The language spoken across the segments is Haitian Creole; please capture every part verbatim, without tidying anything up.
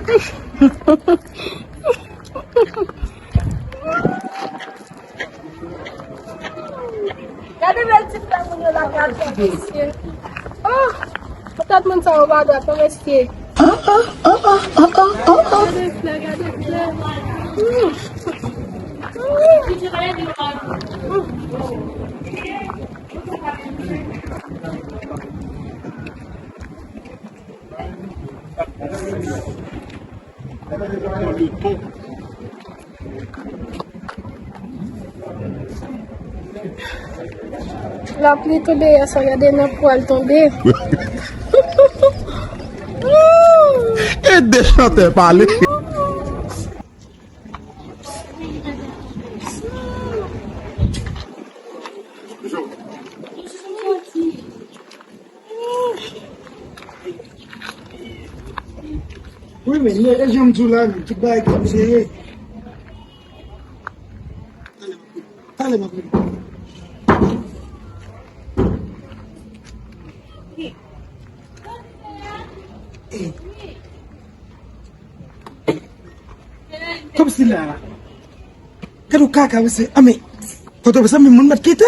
Gade bèl ti frè moun yo la, gade mesye. Oh, poutèt moun sa yo pa dwat non mesye. Gade flè, gade flè. Mm. Lapli tonbe yè swa, gade nan pwal tonbe. E de chantè pale. Wi, men, e jan m di w la, men, tout bagay ki sere. Talè m ap rele. Kòmsi la. Gade w kaka, mesye. Anmè, Pòtoprens, anmè, moun mèt kite l.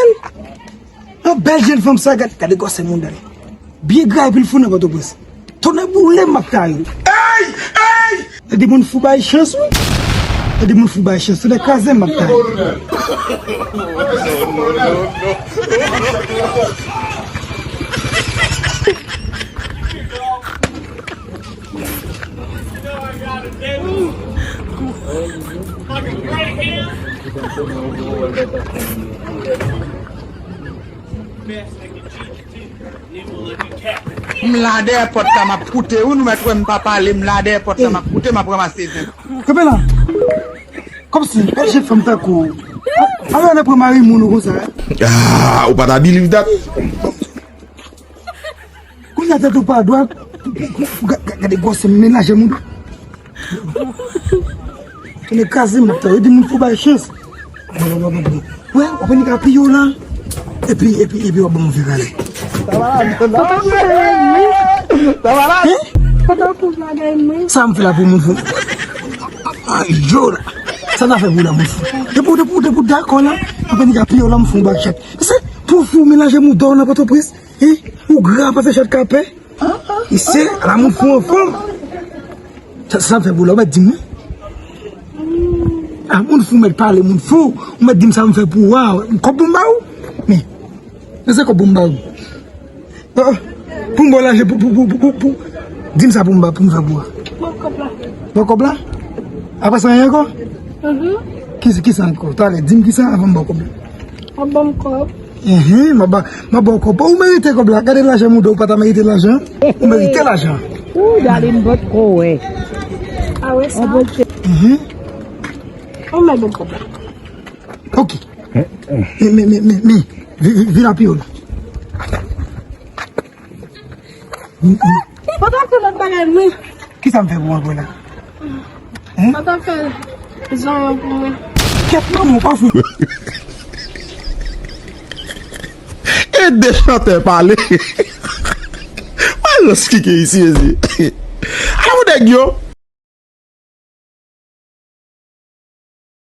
Yon bèl jèn fanm sa, gade, gade gwosè mouda l. Byen gra epi l fou nan Pòtoprens. Tonnè boule m ap kare. Ey! Ey! Gade moun fou bay chans, wi. Gade moun fou bay chans, tonnè kraze m ap kare. M la dèyè pòt la, m ap koute, wi, nou mèt wè m pa pale, m la dèyè pòt la, m ap koute, m ap ranmase zen. Kanpe la. Kòmsi, bèl jèn fanm tankou w. A, a, ann pran mari moun ou konsa, eh? Ah, ou pa ta believe that. Kounye a tèt ou pa dwat, ga-, ga-, gade gwosè m, men lajè moun. Tonnè kraze m, yo di moun fou bay chans. Wè, w ap vin ka piye w la. Epi, epi, epi w ap ban m fè rale. Hein? Sa m fè la pou moun fou. Ay, yo la. Sa ta fè pou la moun fou. Depi, depi, depi dakò la, w ap vin ka piye w la, m fou bak chèk. Se pou fou, men lajè moun dò nan Pòtoprens. Hein? Ou gra pase chat kapè? Isi, ala moun fou anfòm. Sa, sa fè pou la, ou mèt di m, wi. Ah, moun fou mèt pale, moun fou. Ou mèt di m sa m fè pou ou a. Kòb pou m ba ou? Men, men se kòb pou m ba ou. Ah, ah. Pou m ba w lajè, pou, pou, pou, pou, pou, pou. Di m sa pou m ba, pou m fè pou ou a. Bon, kòb la. Bon, kòb la? Apre sa, anyen ankò? Mhm. Ki, ki sa ankò? Talè, di m ki sa avan m ba w kòb la. W ap ban m kòb. Enhen, m ap ba, m ap ba w kòb. Ou merite kòb la. Gade lajan mouda, ou pa ta merite lajan. Ou merite lajan. Ou, Darline, m potko wè. Ah, wè sa? Enhen. Ou mèt ban m kòb la. Ok. Men, men, men, men, men. Vi-, vi-, vin ap yo la. Ou pa fè lòt bagay, men. Ki sa m fè pou w ankò la? Hein? Ou pa fè zonyon pou mwen. Kèt manman w pa fou. E de chantè pale. Wè rans ki gen isi, isi. Ala pou nèg yo.